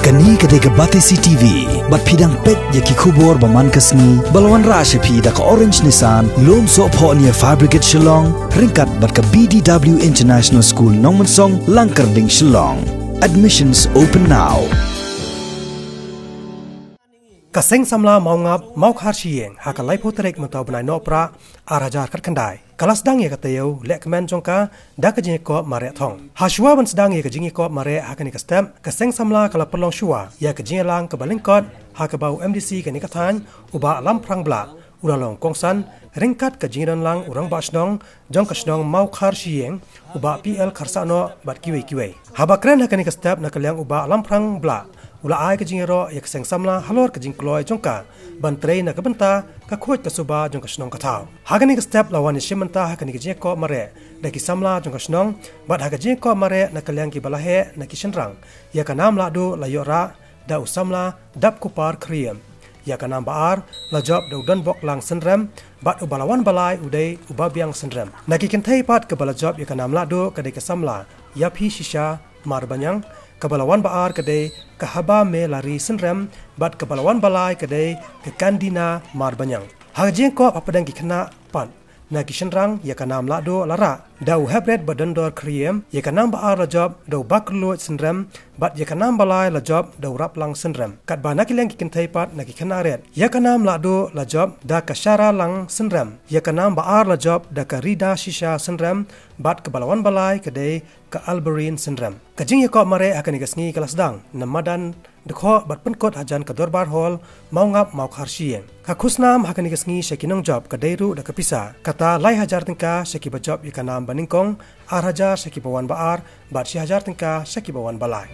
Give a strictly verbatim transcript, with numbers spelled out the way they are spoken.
Kani ka dei ka Batesi T V, bad phi dang peit ïa ki khubor ba man ka sngi, ba la wanrah sha phi da ka Orange Nissan, Lumsohphohniya Fabricate Shillong, ryngkat bad ka B D W International School Nongmensong, Langkyrding, Shillong. Admissions open now. Ka Seng Samla Mawngap Mawkhar Shieng, ha ka laiphew tarik mynta u bnai Nohprah, ar hajar khatkhyndai, ka la sdang ïa ka taïew lehkmen jong ka da ka jingïakop mareh thong. Hashwa ban sdang ïa ka jingïakop mareh ha kane ka step, ka Seng Samla ka la pynlong shuwa ïa ka jingïalang kaba lyngkot, ha kaba u M D C kane ka thaiñ, u Bah Lamphrang Blah, u la long kongsan, ryngkat ka jingdon lang u Rangbah Shnong jong ka shnong Mawkhar Shieng, u Bah P L Kharsahnoh bad kiwei kiwei. Haba kren ha kane ka step na ka liang u Bah Lamphrang Blah, u la ai ka jingïaroh ïa ka Seng Samla halor ka jingkloi jong ka ban trei na ka bynta ka khuid ka suba jong ka shnong ka thaw. Ha kane ka step la wan ïashim bynta ha kane ka jingïakop mareh da ki samla jong ka shnong, bad ha ka jingïakop mareh na ka liang kiba la heh na ki shynrang, ïa ka nam lahduh la ïoh rah da u samla Dapkupar Khriem. Ïa ka nam ba ar la jop da u Donboklang Synrem, bad uba la wan ba lai u dei u Babiang Synrem. Na ki kynthei pat, kaba la jop ïa ka nam lahduh ka dei ka samla Ïaphi Shisha Marbaniang, kaba la wan ba ar ka dei ka Habamelari Synrem, bad kaba la wan ba lai ka dei ka Kandina Marbaniang. Ha ka jingïakop hapdeng ki khynnah pat, na ki shynrang, ïa ka nam lahduh la rah da u Hepbret Badondor Khriem, ïa ka nam ba ar la jop da u Bakyrluid Synrem, bad ïa ka nam ba lai la jop da u Raplang Synrem. Katba na ka liang ki kynthei pat, na ki khynnah rit, ïa ka nam lahduh la jop da ka Sharalang Synrem, ïa ka nam ba ar la jop da ka Rida Shisha Synrem, bad kaba la wan ba lai ka dei ka Alberin Synrem. Ka jingïakop mareh ha kane ka sngi ka la sdang na madan dkhot bad pynkut hajan ka Dorbar Hall, Mawngap Mawkhar Shieng. Ka khusnam ha kane ka sngi sha ki nongjop ka dei ruh da ka pisa, kata lai hajar tyngka sha kiba jop ïa ka nam banyngkong, ar hajar sha kiba wan ba ar, bad shi hajar tyngka sha kiba wan ba lai.